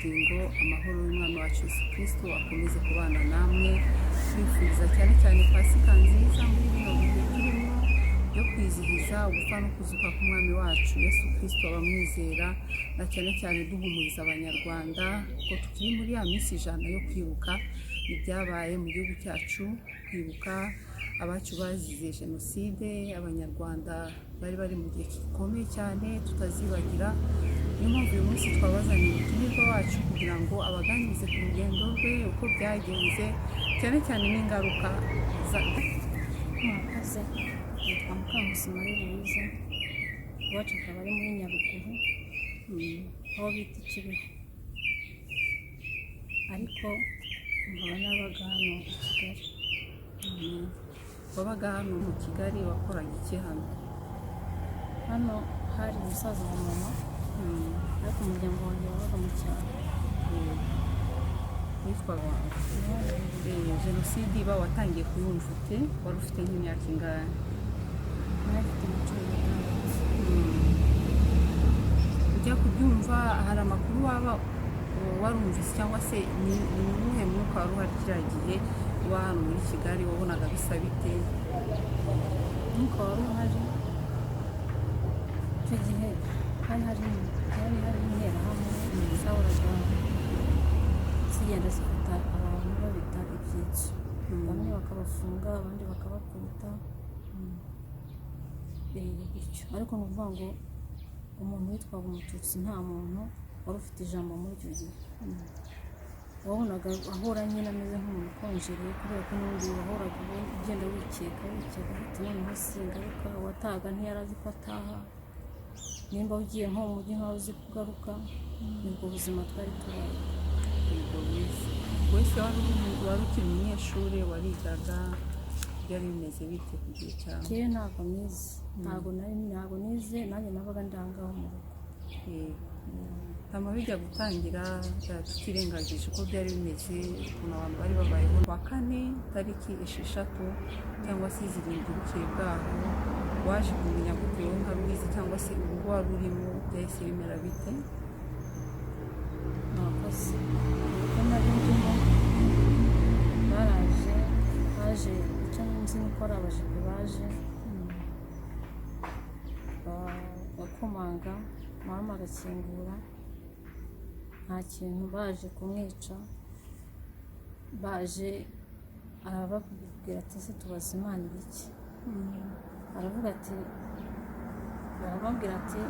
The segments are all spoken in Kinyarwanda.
Bugingo. Amahoro y'Umwami wacu Yesu Kirisito akomeze kubana namwe. Twifuriza cyane cyane Pasika nziza muri bino bihe turimo byo kwizihiza ugupfa no kuzuka k'Umwami wacu Yesu Kirisito, abamwizera, na cyane cyane duhumuriza Abanyarwanda ko tukiri muri ya minsi 100 yo kwibuka ibyabaye mu gihugu cyacu, kwibuka abacu bazize jenoside. Abanyarwanda bari bari mu gihe gikomeye cyane tutazibagira. Niyo mpamvu uyu munsi twabazaniye umutumirwa wacu kugira ngo abaganirize ku rugendo rwe, uko byagenze, cyane cyane n'ingaruka za Mwakoze. Nitwa Mukankusi Marie Louise, iwacu akaba ari muri Nyaruguru, aho bita Ikibeho, ariko nkaba nabaga hano i Kigali. Wabaga hano mu Kigali, wakoraga iki hano? Hano hari umusaza wa mama, ariko umuryango wanjye wabaga mu cyaro. Witwaga wawe? Jenoside iba watangiye kuyumva ute? Wari ufite nk'imyaka ingahe? Nari mfite nka 16. Ujya kubyumva, hari amakuru waba warumvise, cyangwa se ni uwuhe mwuka wari uhari kiriya gihe uba hano muri Kigali? Wabonaga bisa bite? Umwuka wari uhari icyo gihe, hari Interahamwe zahoraga zigenda zifata abantu babita ibyitso, bamwe bakabafunga, abandi bakabakubita, gutyo. Ariko ni ukuvuga ngo umuntu witwaga Umututsi nta muntu wari ufite ijambo muri icyo gihe. Wabonaga ahora nyine ameze nk'umuntu ukonjereye, kubera ko n'ubundi wahoraga ugenda wikeka, wikeka ati: "Noneho singaruka." Uwatahaga ntiyari azi ko ataha, nimba ugiye nko mu mujyi nkaho uzi kugaruka. Nibwo buzima twari tubaye. Yego, wize wese, wari ukiri umunyeshuri, warigaga, byari bimeze bite ku gihe cyawe? Kera ntabwo nize, ntabwo nari, ntabwo nize nanjye, nabaga ndangaho mu rugo. Yego. Hama bijya gutangira, tutirengagije uko byari bimeze, ukuntu abantu bari babayeho, wa kane tariki 6 cyangwa se 7 bukeye bwaho, waje kumenya gute wowe nka Louise, cyangwa se urugo wari urimo byahise bimera bite? Mwakoze. Uko nari ndimo, baraje, haje, icyo nzi ni uko ari abajepe baje bakomanga, mama agakingura, nta kintu. Baje kumwica, baje arababwira ati: "Ese tubaza Imana ibiki?" Aravuga ati, arababwira ati: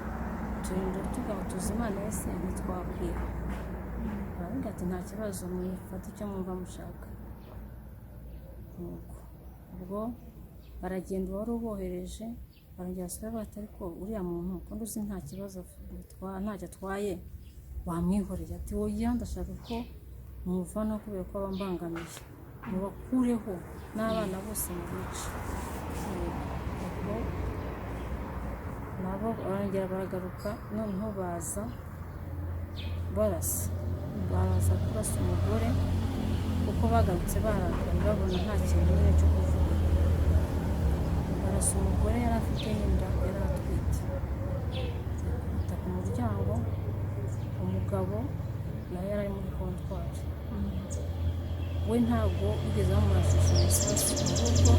"Turinda tuvuga ngo tuzi Imana ese ntitwabwira." Aravuga ati: "Nta kibazo, mwifate icyo mwumva mushaka." Nuko ubwo baragenda, uwari ubohereje barongera basubira bati: "Ariko uriya muntu ko nduzi nta kibazo ntacyo atwaye, wamwihoreye?" Ati: "Oya, ndashaka ko mumuvanaho kubera ko aba ambangamiye, mubakureho n'abana bose mubice." Ubwo nabo barongera baragaruka, noneho baza barasa, baraza kurasa umugore, kuko bagarutse barakaye, babona nta kintu nyine cyo kuvuga. Barasa umugore, yari afite n'inda, yari atwite, yikubita ku muryango. Umugabo nawe yari ari muri kontwari, we ntabwo bigeze bamurashisha ibisasu,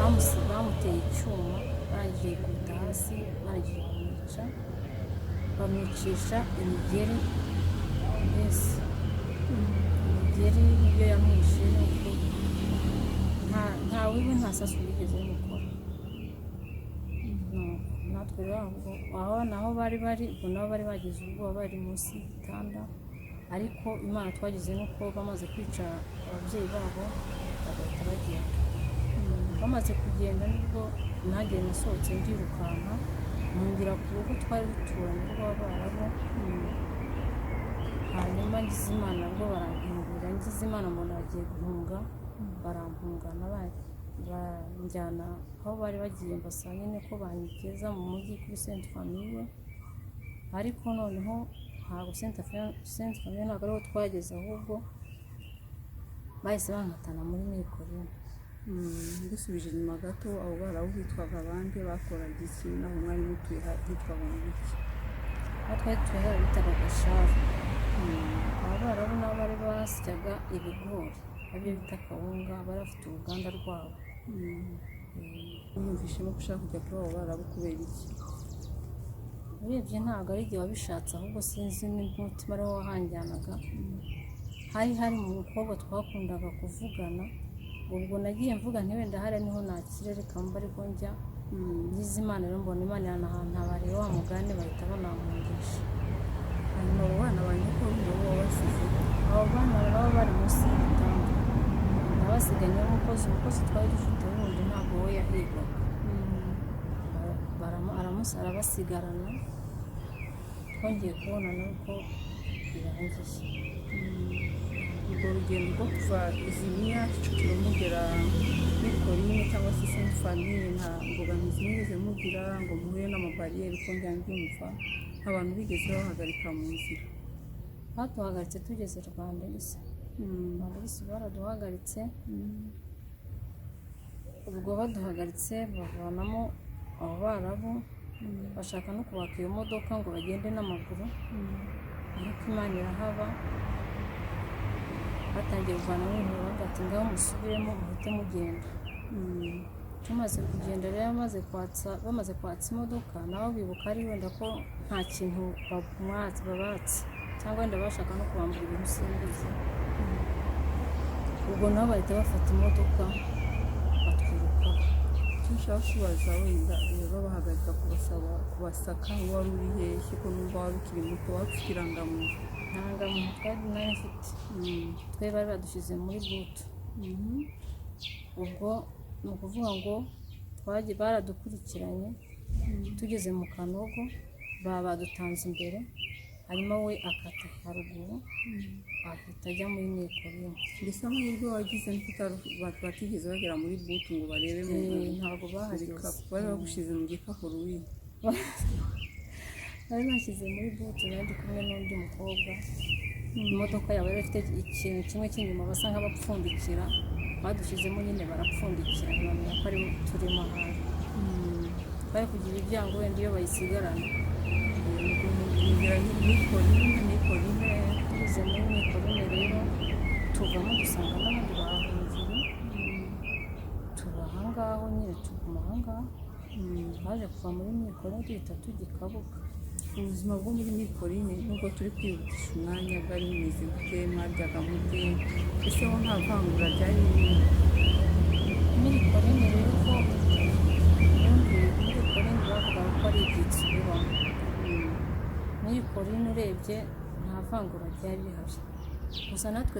ahubwo bamuteye icyuma, barangije yikubita hasi, barangije bamwica, bamwicisha imigeri. Mbese imigeri niyo yamwishe, nuko nta wiwe, nta sasu yigeze rimukora. Nuko natwe rero aho naho bari bari, ubwo nabo bari bagize ubwoba, bari munsi y'igitanda. Ariko Imana twagize nuko bamaze kwica ababyeyi babo bagahita bagenda. Bamaze kugenda nibwo nanjye nasohotse ndirukanka, ntungira ku rugo twari duturanye rw'Abarabu. Hanyuma ngize Imana bwo barankingurira, ngize Imana mbona bagiye guhunga, barampungana, banjyana aho bari bagiye, mbasaba nyine ko bangeza mu mujyi kuri Sainte Famille. Ariko noneho ntabwo Sainte Famille ntabwo ariho twageze, ahubwo bahise bankatana muri Mille Collines. Dusubije inyuma gato, abo Barabu bitwaga abandi, bakoraga iki? Naho mwari mutuye hitwaga mu biki? Aho twari tuye bitaga Gasharu. Basyaga ibigori aribyo bita kawunga, bari bafite uruganda rwabo. Wiyumvishemo ko ushaka kujya kuri abo Barabu kubera iki? Urebye ntabwo ari igihe wabishatse, ahubwo sinzi nimba umutima ariwo wahanjyanaga. Hari hari umukobwa twakundaga kuvugana, ubwo nagiye mvuga nti wenda hariya niho nakira, reka mbe ariko njya. Ngize Imana rero mbona Imana iranahantabariye wa mugani, bahita banampungisha. Hanyuma abo bana ba nyoko nabo wabasize? Abo bana baba bari munsi y'igitanda, nabasiganye n'umukozi. Umukozi twari dufite wundi ntabwo we yahigwaga. Arabasigarana. Twongeye kubonana uko birangiye. Urwo rugendo rwo kuva Izimiya Kicukiro mugera muri Korine cyangwa se Sainte Famille, nta mbogamizi mwigeze mugira ngo muhure n'amabariyeri? Ko njya mbyumva abantu bigeze babahagarika mu nzira. Baduhagaritse tugeze Rwandegisi. Rwandegisi baraduhagaritse. Ubwo baduhagaritse bavanamo abo Barabu, bashaka no kubaka iyo modoka ngo bagende n'amaguru, ariko Imana irahaba. Batangiye kuvanamo ibintu, baravuga ati ngaho musubiremo muhite mugenda. Tumaze kugenda rero, bamaze kwatsa imodoka, nabo bibuka ari wenda ko nta kintu babatse, cyangwa wenda bashaka no kubambura ibintu, simbizi. Ubwo nabo bahita bafata imodoka batwirukaho. Icyo nshaka kubaza, wenda iyo babahagarika kubasaba kubasaka, wari uri hehe, ko numva wari ukiri muto? Wari ufite irangamuntu? Nta ndangamuntu twari nari mfite. Twe bari badushyize muri boot. Ubwo ni ukuvuga ngo twagiye baradukurikiranye, tugeze mu Kanogo baba badutanze imbere, hanyuma we akata haruguru ahita ajya muri Mille Collines. Mbese amahirwe wagize nuko batigeze bagera muri boot ngo barebe mu Ntabwo bahageze. bikapu. Bari bagushyize mu gikapu rubi? Bari bashyize muri boot, nari ndi kumwe n'undi mukobwa. Imodoka yabo yari ifite ikintu kimwe cy'inyuma basa nk'abapfundikira, badushyizemo nyine barapfundikira, ntibamenya ko ari turimo. Ahari bari kugira ibyago wenda iyo bayisigarana. Mugera muri Colline, muri Colline? Tugeze muri Mille Collines rero tuvamo, dusanga n'abandi bahahungiye, tuba ahangaho nyine, tuguma ahangaho. Twaje kuva muri Mille Collines duhita tujya i Kabuga. Ubuzima bwo muri Mille Collines, nubwo turi kwihutisha umwanya, bwari bumeze gute? Mwaryaga mute? Ese ho nta vangura ryari ririmo? Mille Collines rero, ko ubundi Mille Collines bavugaga ko ari ibyitso bibamo, Mille Collines urebye nta vangura ryari rihari. Gusa natwe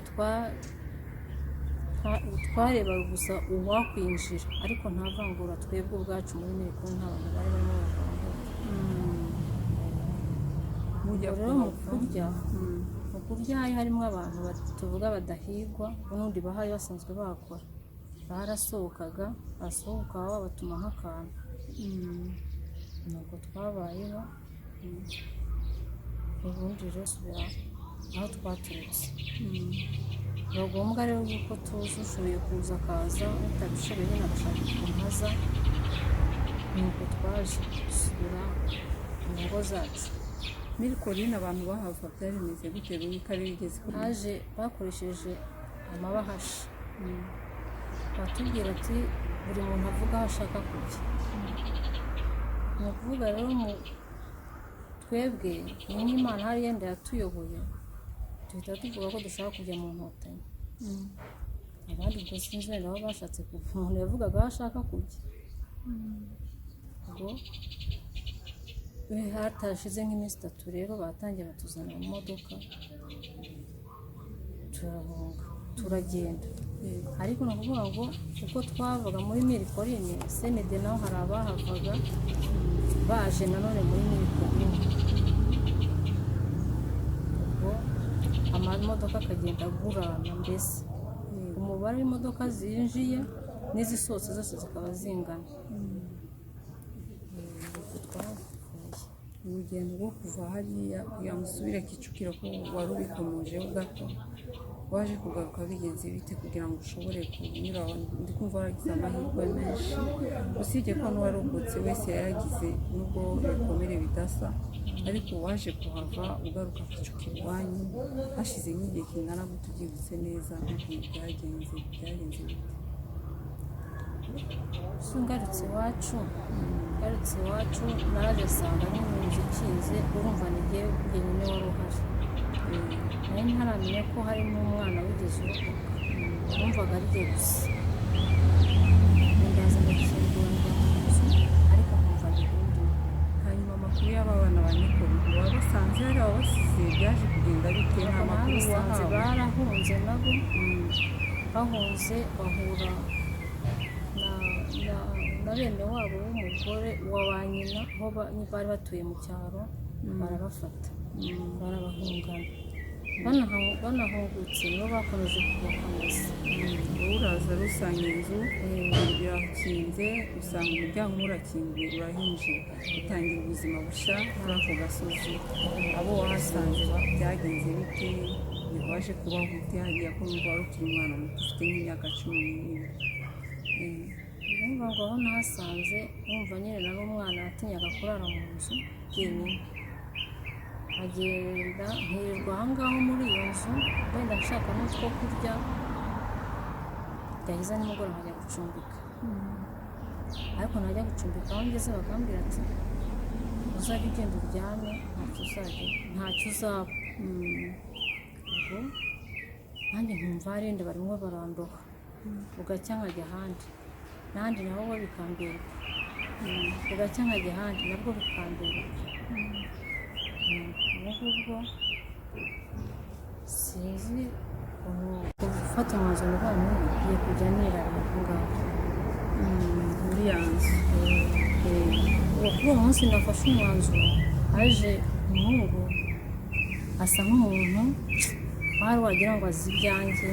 twarebaga gusa uwakwinjira, ariko nta vangura. Twebwe ubwacu muri Mille Collines nta bantu bari barimo bavangura. Mujya Ubwo rero mu kuhava? kurya, mu kurya hari harimo abantu tuvuga badahigwa, n'ubundi bahari basanzwe bakora, barasohokaga, basohoka babatuma nk'akantu. Nuko twabayeho. Ubundi rero subira aho twaturutse, biba ngombwa rero yuko tuza, ushoboye kuza akaza, utabishoboye nyine agashaka ukuntu aza. Nuko twaje dusubira mu ngo zacu. Mille Collines abantu bahava byari bimeze gute? Buri karere igeze ko Haje bakoresheje amabahasha, batubwira ati buri muntu avuga aho ashaka kujya. Ni ukuvuga rero mu twebwe ni nk'Imana hari yenda yatuyoboye, duhita tuvuga ko dushaka kujya mu Nkotanyi. Abandi ubwo sinzi wenda aho bashatse kuva, umuntu yavugaga aho ashaka kujya. Ubwo hatashize nk'iminsi 3 rero batangiye batuzana mu modoka, turahunga, turagenda. Ariko ni ukuvuga ngo uko twavaga muri Mille Collines, senede naho hari abahavaga baje nanone muri Mille Collines. Ubwo amamodoka akagenda agurana, mbese umubare w'imodoka zinjiye n'izisohotse zose zikaba zingana. Ubwo twavuye. Urugendo rwo kuva hariya kugira ngo usubire Kicukiro, ko wari ubikomojeho gato, waje kugaruka bigenze bite kugira ngo ushobore kunyura aho? Ndi kumva waragize amahirwe menshi, usibye ko n'uwarokotse wese yaragize, nubwo ibikomere bidasa. Ariko waje kuhava ugaruka kucuka iwanyu hashize nk'igihe kingana gute, ubyibutse neza nk'ukuntu byagenze bite? So ngarutse iwacu naraje nsanga nyine inzu ikinze. Urumva ni jyewe jyenyine wari uhari. Nari ntaramenya ko harimo umwana wigeze urokoka, numvaga ari jye gusa. Ndaza ndakingura, njya mu nzu, ariko nkumva ndi ndimo. Hanyuma amakuru y'aba bana ba Nikoro, wabasanze hari ababasize? Byaje kugenda bite? Nta makuru Basanze wahawe? Barahunze nabo. Bahunze bahura na bene wabo w'umugore wa ba nyina, aho bari batuye mu cyaro, barabafata, barabahungana. Banahungutse nibo bakomeje kubakomeza. Wowe uraza rusanga inzu irakinze, usanga umuryango umwe urakinguye, urahinjira, utangira ubuzima bushya muri ako gasozi. Abo wahasanze byagenze bite? Waje kubaho ute hariya, ko numva wari ukiri umwana muto, ufite nk'imyaka 12? Urumva ngo aho nahasanze, wumva nyine nari umwana, yatinyaga kurara mu nzu jyenyine, nkagenda nkirirwa aho ngaho muri iyo nzu, wenda nshaka n'utwo kurya, byageza nimugoroba nkajya gucumbika. Ariko najya gucumbika, aho ngeze bakambwira ati: "Uzajya ugenda uryame, ntacyo uzajya, ntacyo uzaba." Ubwo nanjye nkumva harindi barimo barandoha, bugacya nkajya ahandi, n'ahandi nabo bo bikambera uko, bugacya nkajya ahandi, nabwo bikambera uko. Ubwo ngubwo sinzi ukuntu gufata umwanzuro ndavuga nti ngiye kujya nirara aho ngaho Muri ya nzu. Uwo kuri uwo munsi nafashe umwanzuro, haje umuhungu asa nk'umuntu wari wagira ngo azi ibyanjye,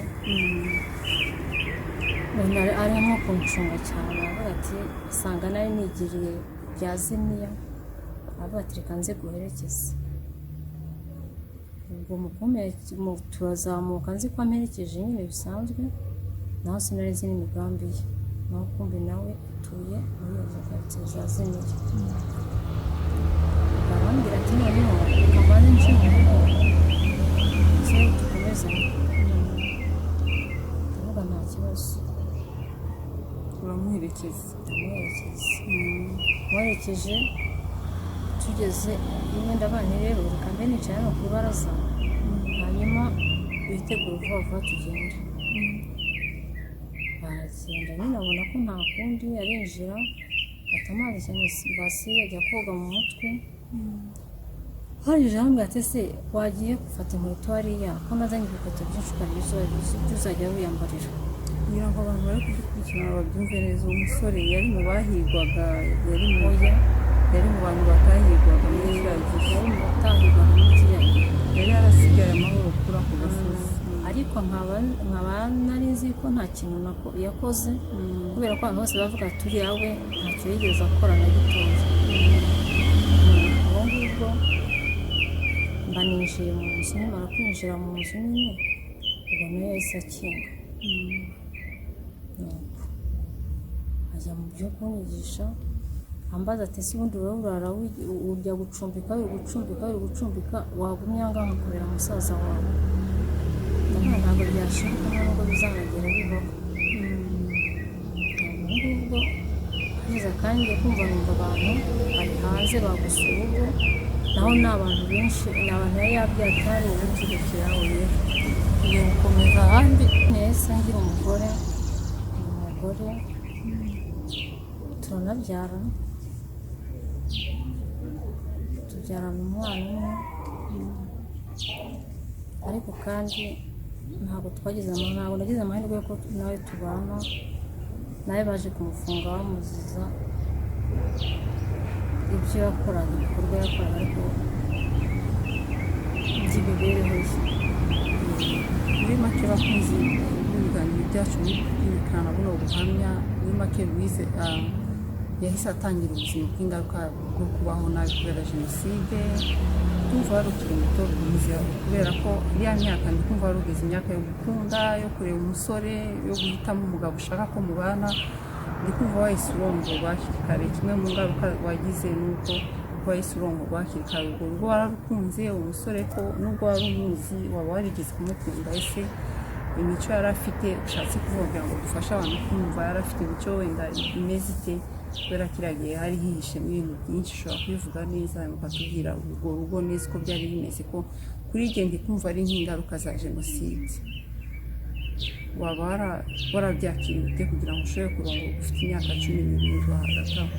ubona ari nko kuncunga cyane. Aravuga ati, asanga nari nigiriye bya ziniya, aravuga ati: "Reka nze guherekeze." Ubwo turazamuka, nzi ko amperekeje nyine bisanzwe, naho sinari nzi n'imigambi ye. Naho kumbi nawe atuye muri izo karitsiye za ziniya. Arambwira ati: "Noneho reka mbanze nce mu rugo, nze dukomezanye." Ndavuga nta kibazo. Uramuherekeza? Ndamuherekeza. Muherekeje, tugeze iwe, ndabana rero reka mbe nicaye hano ku ibaraza, hanyuma witegure vuba vuba tugende. Baragenda nyine, abona ko nta kundi, arinjira, afata amazi cyane basi, ajya koga mu mutwe. Harije arambwira ati: "Ese wagiye gufata inkweto hariya, ko nazanye ibikweto byinshi, ukarya ibyo uzajya wiyambarira?" Kugira ngo abantu bari kudukurikirana babyumve neza, uwo musore yari mu bahigwaga, yari mu Oya. Yari mu bantu batahigwaga muri kiriya gihe? Yari mu batahigwaga muri kiriya gihe. Yari yarasigaye amahoro kuri ako gasozi. Ariko nkaba nari nzi ko nta kintu yakoze, kubera ko abantu bose bavuga ati: "Uriya we ntacyo yigeze akora na gitoya." Ubwo ngubwo mba ninjiye mu nzu. Nimara kwinjira mu nzu nyine, ubwo nayo yahise akinga. Nuko ajya mu byo kunyigisha, ambaza ati: "Ese ubundi wowe urara ujya gucumbika, uri gucumbika, uri gucumbika, wagumye aha ngaha nkakubera musaza wawe?" Ndavuga ntabwo byashoboka, nta nubwo bizanagera bibaho. Ubwo ngubwo hashize akanya, kumva numva abantu bari hanze bagusura. Ubwo naho ni abantu benshi, ni abantu yari yabwiye atari ubu. Turekera aho rero, tugiye gukomeza ahandi. Nahise ngira umugore, umugore turanabyara, tubyarana umwana umwe. Ariko kandi ntabwo nagize amahirwe y'uko nawe tubana. Nawe baje kumufunga bamuziza ibyo yakoraga, ibikorwa yakoraga, ariko by'imibereho ye. Muri make, bakunzi b'ibiganiro byacu muri gukurikirana buno buhamya, muri make Louise yahise atangira ubuzima bw'ingaruka bwo kubaho nabi kubera jenoside. Ndumva wari ukiri muto Louise, kubera ko iriya myaka ndi kumva wari ugeze imyaka yo gukunda, yo kureba umusore, yo guhitamo umugabo ushaka ko mubana. Ndi kumva wahise urongorwa hakiri kare. Kimwe mu ngaruka wagize ni uko Wahise urongorwa hakiri kare, urwo rugo wararukunze? Umusore ko nubwo wari umuzi, waba warigeze kumukunda? Ese imico yari afite, ushatse kuvuga kugira ngo dufashe abantu kumva, yari afite imico wenda imeze ite? Kubera kiriya gihe hari hihishemo ibintu byinshi, ushobora kubivuga neza hanyuma ukatubwira urwo rugo neza uko byari bimeze, ko kuri jye ndi kumva ari nk'ingaruka za jenoside. Waba warabyakiriye ute kugira ngo ushobore kurongorwa ufite imyaka 17 hagati aho?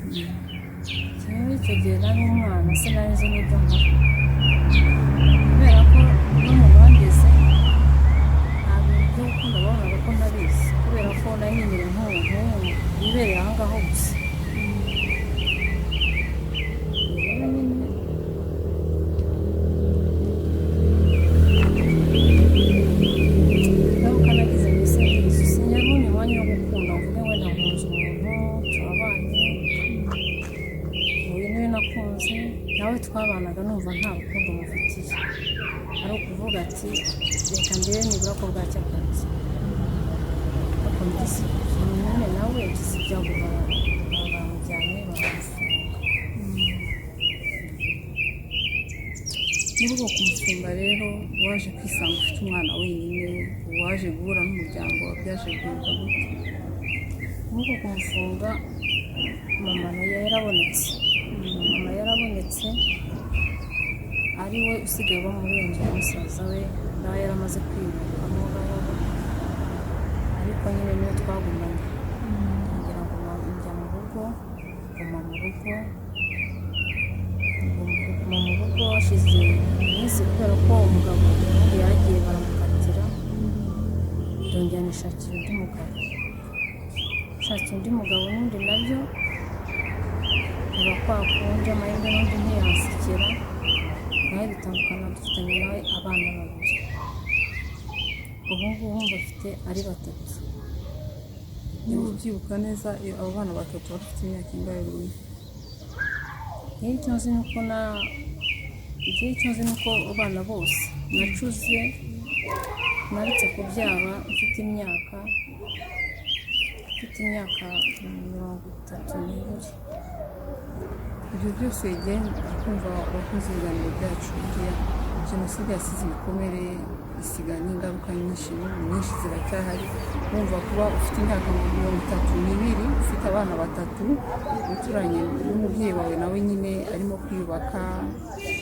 Njyewe icyo gihe nari umwana, sinari nzi n'ibyo nkora, kubera ko no mu bandeze nta bintu byo gukunda babonaga ko ntabizi, kubera ko nari nimereye nk'umuntu wibereye aho ngaho gusa. Rero nyine ingaruka nagize mbese ngize, sinyabonye umwanya wo gukunda mvuge ngo nahunze umuntu turabanye, uyu niwe nakunze, nawe twabanaga numva nta rukundo mufitiye, ari ukuvuga ati reka ndebe nibura ko bwacya kabiri. Ariko ngize nyine nawe ngize ibyago, baramujyanye baramufunga. Muri uko kumufunga rero, waje kwisanga ufite umwana wenyine, waje guhura n'umuryango, byaje guhinduka gute? Muri uko kumufunga mama nawe yarabonetse, mama yarabonetse, ari we usigaye uba muri iyo nzu ya musaza we, nawe yaramaze kwimukamo ngaho, ariko nyine niwe twagumanye. Ngira ngo njya mu rugo, nguma mu rugo, nguma mu rugo hashize iminsi, kubera ko umugabo ubundi yaragiye baramukatira, ndongera nishakira undi mugabo, nshakira undi mugabo n'undi nabyo biba kwa kundi, amahirwe n'undi ntiyansekera, nawe bitandukana, dufitanye nawe abana babiri, ubu ngubu mbafite ari batatu. Niba ubyibuka neza, iyo abo bana batatu bafite imyaka ingahe buri? Igihe icyo nzi ni uko na igihe icyo nzi ni uko abana bose nacuze, naretse kubyara mfite imyaka 32. Ibyo byose igihe kumva abakunzi ibiganiro byacu, buriya jenoside yasize ibikomere, isiga n'ingaruka nyinshi, n'ubu nyinshi ziracyahari. Wumva kuba ufite imyaka 32, ufite abana batatu, uturanye n'umubyeyi wawe nawe nyine arimo kwiyubaka,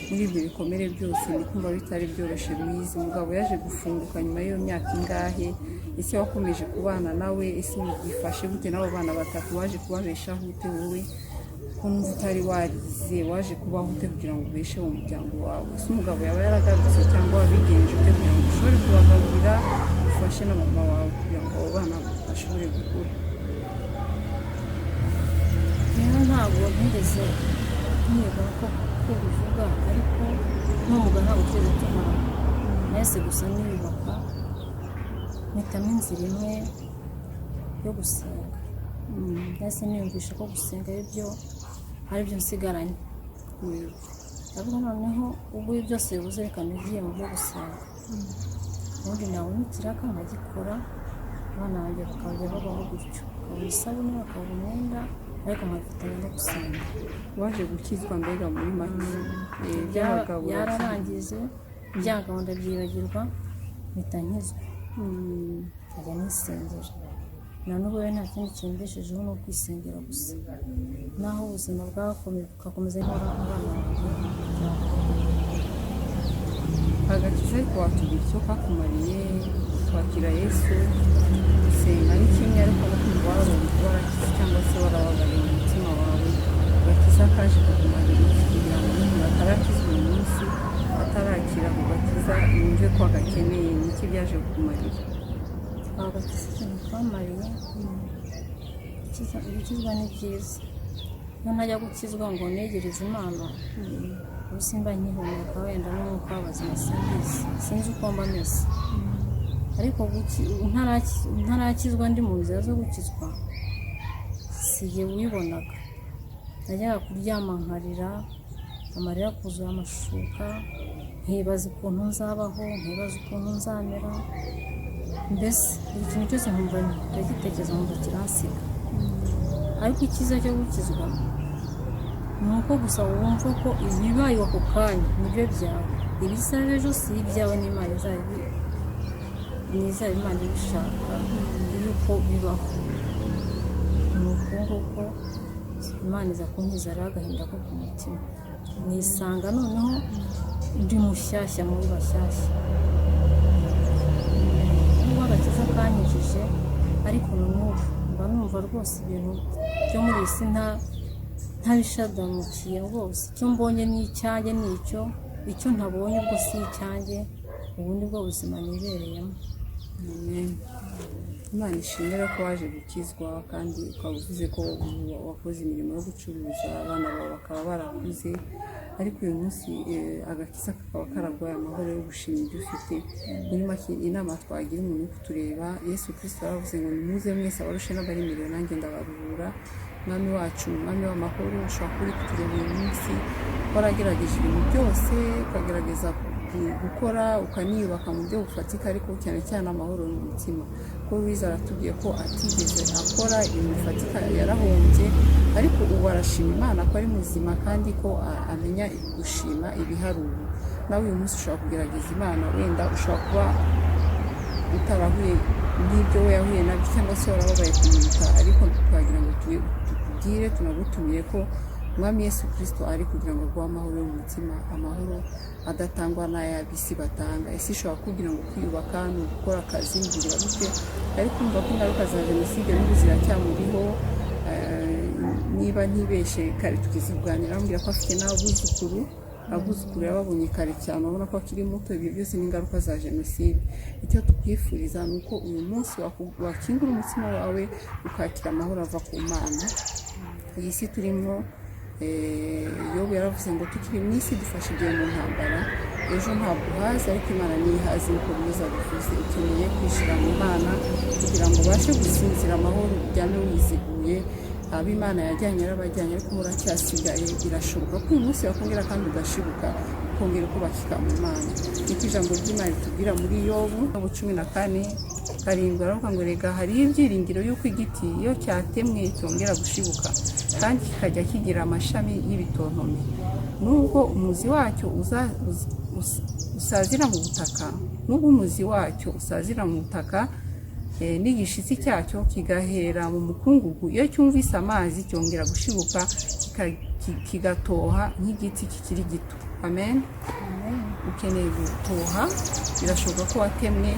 muri ibyo bikomere byose ni kumva bitari byoroshye. Louise, umugabo yaje gufunguka nyuma y'iyo myaka ingahe? Ese wakomeje kubana nawe? Ese byifashe gute n'abo bana batatu? Waje kubabeshaho ute wowe ko numva utari warize? Waje kubaho ute kugira ngo ubeshe uwo muryango wawe? Ese umugabo yaba yaragarutse, cyangwa wabigenje ute kugira ngo ushobore kubagaburira, ufashe na mama wawe kugira ngo abo bana bashobore gukura? Rero ntabwo ntigeze niga ko bivuga, ariko n'umugabo ntabwo twigeze tumarana, nahise gusa niyubaka, mpitamo inzira imwe yo gusenga. Nahise niyumvisha ko gusenga ari byo nsigaranye. Ndavuga noneho ubwo ibi byose bibuze, reka nigiye mu byo gusenga, ubundi nabona ikiraka nkagikora, abana banjye bakajya babaho gutyo, bakabona isabune, bakabona umwenda, ariko nkabifatanya no gusenga. Waje gukizwa mbega muri make, iby'abagabo? Byararangije, byagabo ndabyibagirwa, mpita nkizwa, nkajya nisengera. Na n'ubu rero nta kindi kimbeshejeho ni ukwisengera gusa, naho ubuzima bwakomeye bugakomeza nkora abana banjye kugira ngo Agakiza ariko watubwira icyo kakumariye? Kwakira Yesu, gusenga ni kimwe, ariko no kumva warakize cyangwa se warababariye mu mutima wawe, agakiza kaje kukumarira iki, kugira ngo n'umuntu atarakizwa uyu munsi, atarakira ku gakiza, yumve ko agakeneye? Ni iki byaje kukumarira? Agakiza ikintu twamariye, gukizwa ni byiza. Iyo ntajya gukizwa ngo negereze Imana, ubu simba nkihumeka, wenda n'umwuka w'abazima simbizi, sinzi uko mba meze. Ariko ntarakizwa, ndi mu nzira zo gukizwa, si jye wibonaga. Najyaga kuryama nkarira amarira akuzuye amashuka, nkibaza ukuntu nzabaho, nkibaza ukuntu nzamera, mbese buri kintu cyose nkumva ndagitekereza, nkumva kiransiga. Ariko icyiza cyo gukizwa Ni uko gusa wumva ko ibibaye ako kanya nibyo byawe, ibizaba ejo si ibyawe, n'Imana izaba Imana ibishaka yuko bibaho. Ni uko nguko Imana iza kunkiza rero agahinda ko ku mutima, nisanga noneho ndi mushyashya muri bashyashya. Nubwo agakiza kankijije, ariko na n'ubu mba numva rwose ibintu byo muri iyi si ntabishadamukiye rwose. Icyo mbonye ni icyanjye, ni icyo, icyo ntabonye ubwo si icyanjye. Ubu ni bwo buzima nibereyemo. Amen. Imana ishimwe ko waje gukizwa, kandi ukaba uvuze ko wakoze imirimo yo gucuruza, abana bawe bakaba barakuze, ariko uyu munsi agakiza kakaba karaguhaye amahoro yo gushima ibyo ufite. Muri make, inama twagira umuntu uri kutureba, Yesu Kirisito yaravuze ngo: "Nimuze mwese abarushe n'abaremerewe, nanjye ndabaruhura." Umwami wacu ni umwami w'amahoro. Ushobora kuba uri kutureba uyu munsi waragerageje ibintu byose, ukagerageza gukora, ukaniyubaka mu buryo bufatika, ariko cyane cyane amahoro mu mutima. Kuko Louise aratubwiye ko atigeze akora ibintu bifatika, yarahombye, ariko ubu arashima Imana ko ari muzima kandi ko amenya gushima ibihari ubu. Nawe uyu munsi ushobora kugerageza Imana, wenda ushobora kuba utarahuye n'ibyo we yahuye nabyo, cyangwa se warababaye kumuruta, ariko twagira ngo tukubwire, tunagutumiye ko Umwami Yesu Kirisito ari kugira ngo aguhe amahoro yo mu mutima, amahoro adatangwa n'ay'ab'isi batanga. Isi ishobora kugira ngo kwiyubaka ni ugukora akazi, ni ukugira gute, ariko kumva ko ingaruka za jenoside n'ubu ziracyamuriho. Niba ntibeshe, kare tugeze kuganira ambwira ko afite n'abuzukuru, abuzukuru yababonye kare cyane, urabona ko akiri muto. Ibyo byose ni ingaruka za jenoside. Icyo tukwifuriza ni uko uyu munsi wakingura umutima wawe, ukakira amahoro ava ku Mana. Iyi si turimo, Yobu yaravuze ngo tukiri mu isi dufashe igihe mu ntambara, ejo ntabwo uhazi, ariko Imana niyo ihazi. Nkuko bwiza bivuze, ukeneye kwishyira mu Mana kugira ngo ubashe gusinzira amahoro, uryame wiziguye. Abo Imana yajyanye yarabajyanye, ariko muracyasigaye. Birashoboka ko uyu munsi wakongera kandi ugashibuka, ukongera ukubakika mu Mana. Niko ijambo ry'Imana ritubwira muri Yobu 14:7, aravuga ngo: "Rega hariho ibyiringiro y'uko igiti iyo cyatemwe cyongera gushibuka, kandi kikajya kigira amashami y'ibitontome, nubwo umuzi wacyo usazira mu butaka, nubwo umuzi wacyo usazira mu butaka, n'igishitsi cyacyo kigahera mu mukungugu, iyo cyumvise amazi cyongera gushibuka, kigatoha nk'igiti kikiri gito." Amen. Ukeneye gutoha. Birashoboka ko watemwe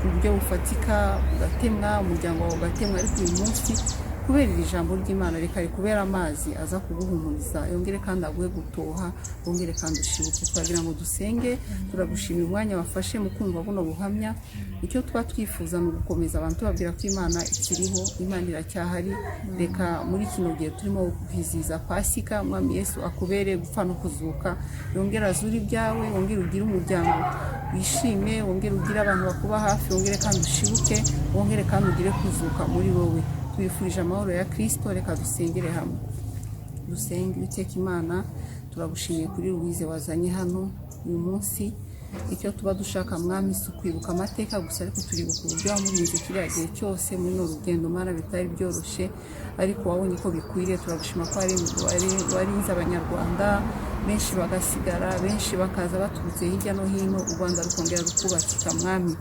mu buryo bufatika, ugatemwa, umuryango wawe ugatemwa, ariko uyu munsi kubera iri jambo ry'Imana, reka rikubera amazi aza kuguhumuriza, yongere kandi aguhe gutoha, wongere kandi ushibuke. Twagira ngo dusenge. Turagushimira umwanya wafashe mu kumva buno buhamya. Icyo tuba twifuza ni ugukomeza abantu, tubabwira ko Imana ikiriho, Imana iracyahari. Reka muri kino gihe turimo kwizihiza Pasika, Umwami Yesu akubere gupfa no kuzuka, yongere azure ibyawe, wongere ugire umuryango wishime, wongere ugire abantu bakuba hafi, wongere kandi ushibuke, wongere kandi ugire kuzuka muri wowe. Tubifurije amahoro ya Kirisito. Reka dusengere hamwe, dusenge. Uwiteka Imana, turagushimiye kuri Louise wazanye hano uyu munsi. Icyo tuba dushaka, Mwami, si ukwibuka amateka gusa, ariko turibuka uburyo wamurinze kiriya gihe cyose muri runo rugendo. Mana, bitari byoroshye, ariko wabonye ko bikwiriye. Turagushima ko warinze Abanyarwanda benshi bagasigara, benshi bakaza baturutse hirya no hino, u Rwanda rukongera rukubakika. Mwami,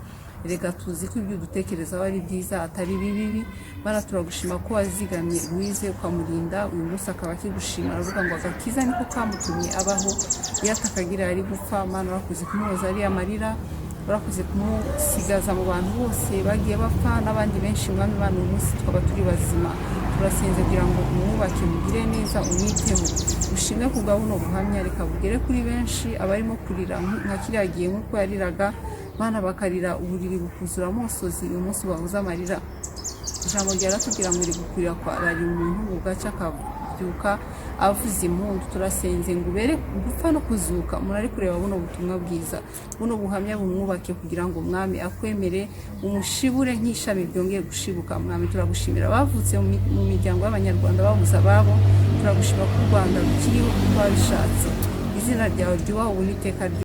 reka tuzi ko ibyo udutekerezaho ari byiza, atari bibi. Mana, turagushima ko wazigamye Louise ukamurinda, uyu munsi akaba akigushima, aravuga ngo agakiza niko kamutumye abaho, iyo atakagira yari gupfa. Mana, urakoze kumuhoza ariya marira, urakoze kumusigaza mu bantu bose bagiye bapfa n'abandi benshi. Mwami Imana, uyu munsi tukaba turi bazima. Turasenze kugira ngo umwubake, mugire neza, umwiteho. Ushimwe ku bwa buno buhamya, reka bugere kuri benshi abarimo kurira nka kiriya gihe nk'uko yariraga. Bana bakarira uburiri bukuzura amosozi, uyu munsi bahuze amarira. Ijambo ryaratubwira ngo rigukurira kwararira umuntu, bugaca akabyuka avuza impundu. Turasenze ngo ubere gupfa no kuzuka umuntu ari kureba buno butumwa bwiza, buno buhamya, bumwubake kugira ngo Mwami akwemere, umushibure nk'ishami ryongeye gushibuka. Mwami, turagushimira abavutse mu miryango y'Abanyarwanda babuze ababo. Turagushima ko u Rwanda rukiriho kuko wabishatse. Izina ryawe ryubahwe ubu n'iteka ryose.